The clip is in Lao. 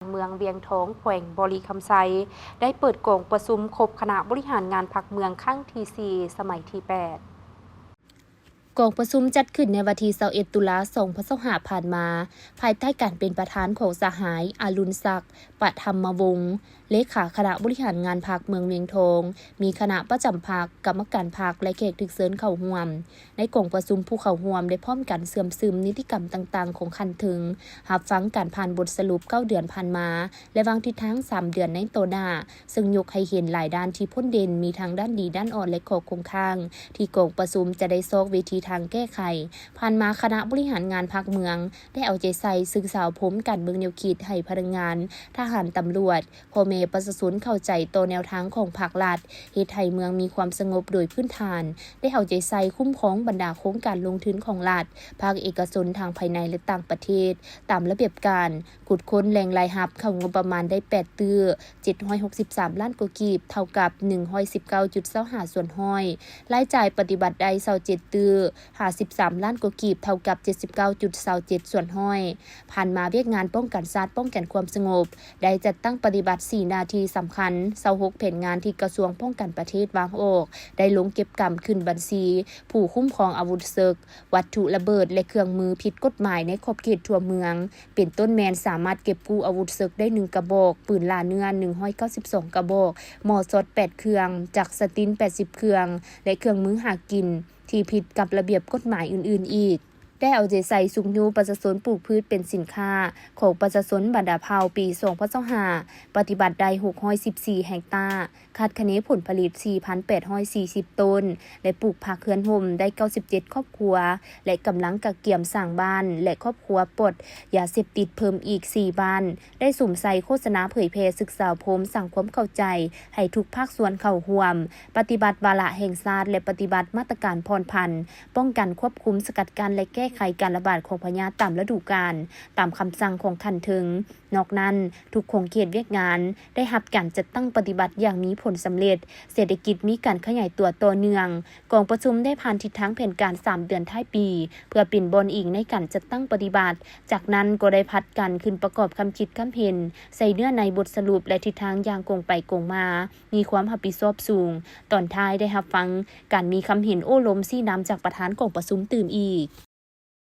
ເມືອງວຽງທອງ ແຂວງບໍລິຄຳໄຊ ໄດ້ເປີດກອງປະຊຸມຄົບຄະນະບໍລິຫານງານພັກເມືອງຄັ້ງທີສີ່ ສະໄໝທີແປດ. ກອງປະຊຸມຈັດຂຶ້ນໃນວັນທີຊາວເອັດ ຕຸລາ ສອງພັນຊາວຫ້າ ຜ່ານມາ, ພາຍໃຕ້ການເປັນປະທານຂອງສະຫາຍ ອະລຸນສັກ ປະທຳມະວົງ ເລຂາຄະນະບໍລິຫານງານພັກເມືອງວຽງທອງ, ມີຄະນະປະຈຳພັກ, ກຳມະການພັກ ແລະ ແຂກຖືກເຊີນເຂົ້າຮ່ວມ. ໃນກອງປະຊຸມ, ຜູ້ເຂົ້າຮ່ວມໄດ້ພ້ອມກັນເຊື່ອມຊຶມນິຕິກຳຕ່າງໆຂອງຂັ້ນເທິງ, ຮັບຟັງການຜ່ານບົດສະຫຼຸບເກົ້າເດືອນຜ່ານມາ ແລະ ວາງທິດທາງສາມເດືອນໃນຕໍ່ໜ້າ, ເຊິ່ງຍົກໃຫ້ເຫັນຫຼາຍດ້ານທີ່ພົ້ນເດັ່ນ, ມີທັງດ້ານດີ, ດ້ານອ່ອນ ແລະ ຂໍ້ຄົງຄ້າງ ທີ່ກອງປະຊຸມຈະໄດ້ຊອກວິທີທາງແກ້ໄຂ. ຜ່ານມາ, ຄະນະບໍລິຫານງານພັກເມືອງໄດ້ເອົາໃຈໃສ່ສຶກສາອົບຮົມການເມືອງແນວຄິດໃຫ້ພະນັກງານ, ທະຫານ, ຕຳຫຼວດ, ພໍ່ແມ່ປະຊາຊົນເຂົ້າໃຈຕໍ່ແນວທາງຂອງພັກລັດ, ເຮັດໃຫ້ເມືອງມີຄວາມສະຫງົບໂດຍພື້ນຖານ, ໄດ້ເອົາໃຈໃສ່ຄຸ້ມຄອງບັນດາໂຄງການລົງທຶນຂອງລັດ, ພາກເອກະຊົນທັງພາຍໃນ ແລະ ຕ່າງປະເທດ, ຕາມລະບຽບການ, ຂຸດຄົ້ນແຫຼ່ງລາຍຮັບເຂົ້າງົບປະມານໄດ້ແປດຕື້ ເຈັດຮ້ອຍຫົກສິບສາມລ້ານກວ່າກີບ, ເທົ່າກັບ ໜຶ່ງຮ້ອຍສິບເກົ້າຈຸດຊາວຫ້າສ່ວນຮ້ອຍ, ລາຍຈ່າຍປະຕິບັດໄດ້ ຊາວເຈັດຕື້ ຫ້າສິບສາມລ້ານກວ່າກີບ, ເທົ່າກັບ ເຈັດສິບເກົ້າຈຸດຊາວເຈັດສ່ວນຮ້ອຍ. ຜ່ານມາ, ວຽກງານປ້ອງກັນຊາດ, ປ້ອງກັນຄວາມສະຫງົບ ໄດ້ຈັດຕັ້ງປະຕິບັດສີ່ໜ້າທີ່ສຳຄັນ, ຊາວຫົກແຜນງານທີ່ກະຊວງປ້ອງກັນປະເທດວາງອອກ ໄດ້ລົງເກັບກຳຂຶ້ນບັນຊີຜູ້ຄຸ້ມຄອງອາວຸດເສິກ, ວັດຖຸລະເບີດ ແລະ ເຄື່ອງມືຜິດກົດໝາຍໃນຂອບເຂດທົ່ວເມືອງ, ເປັນຕົ້ນແມ່ນສາມາດເກັບກູ້ອາວຸດເສິກໄດ້ໜຶ່ງກະບອກ, ປືນລ່າເນື້ອໜຶ່ງຮ້ອຍເກົ້າສິບສອງກະບອກ, ໝໍ້ຊອດແປດເຄື່ອງ, ຈັກສະຕິນແປດສິບເຄື່ອງ ແລະ ເຄື່ອງມືຫາກິນທີ່ຜິດກັບລະບຽບກົດໝາຍອື່ນໆອີກ. ໄດ້ເອົາໃຈໃສ່ຊຸກຍູ້ປະຊາຊົນປູກພືດເປັນສິນຄ້າຂອງປະຊາຊົນບັນດາເຜົ່າ. ປີສອງພັນຊາວຫ້າ ປະຕິບັດໄດ້ຫົກຮ້ອຍສິບສີ່ເຮັກຕາ, ຄາດຄະເນຜົນຜະລິດສີ່ພັນແປດຮ້ອຍສີ່ສິບໂຕນ ແລະ ປູກຜັກເຮືອນຮົ່ມໄດ້ເກົ້າສິບເຈັດຄອບຄົວ ແລະ ກຳລັງກະກຽມສ້າງບ້ານ ແລະ ຄອບຄົວປອດຢາເສບຕິດເພີ່ມອີກສີ່ບ້ານ, ໄດ້ສຸມໃສ່ໂຄສະນາເຜີຍແຜ່, ສຶກສາອົບຮົມ, ສ້າງຄວາມເຂົ້າໃຈໃຫ້ທຸກພາກສ່ວນເຂົ້າຮ່ວມ, ປະຕິບັດວາລະແຫ່ງຊາດ ແລະ ປະຕິບັດມາດຕະການຜ່ອນຜັນ, ປ້ອງກັນ, ຄວບຄຸມ, ສະກັດກັ້ນ ແລະ ແກ້ໄຂການລະບາດຂອງພະຍາດຕາມລະດູການ, ຕາມຄຳສັ່ງຂອງຂັ້ນເທິງ. ນອກນັ້ນ, ທຸກຂົງເຂດວຽກງານໄດ້ຮັບການຈັດຕັ້ງປະຕິບັດຢ່າງມີຜົນສຳເລັດ, ເສດຖະກິດມີການຂະຫຍາຍຕົວຕໍ່ເນື່ອງ. ກອງປະຊຸມໄດ້ຜ່ານທິດທາງແຜນການສາມເດືອນທ້າຍປີ ເພື່ອເປັນບ່ອນອີງໃນການຈັດຕັ້ງປະຕິບັດ. ຈາກນັ້ນກໍໄດ້ຜັດກັນຂຶ້ນປະກອບຄຳຄິດຄຳເຫັນໃສ່ເນື້ອໃນບົດສະຫຼຸບ ແລະ ທິດທາງຢ່າງກົງໄປກົງມາ, ມີຄວາມຮັບຜິດຊອບສູງ. ຕອນທ້າຍໄດ້ຮັບຟັງການມີຄຳເຫັນໂອ້ລົມຊີ້ນຳຈາກປະທານກອງປະຊຸມຕື່ມອີກ.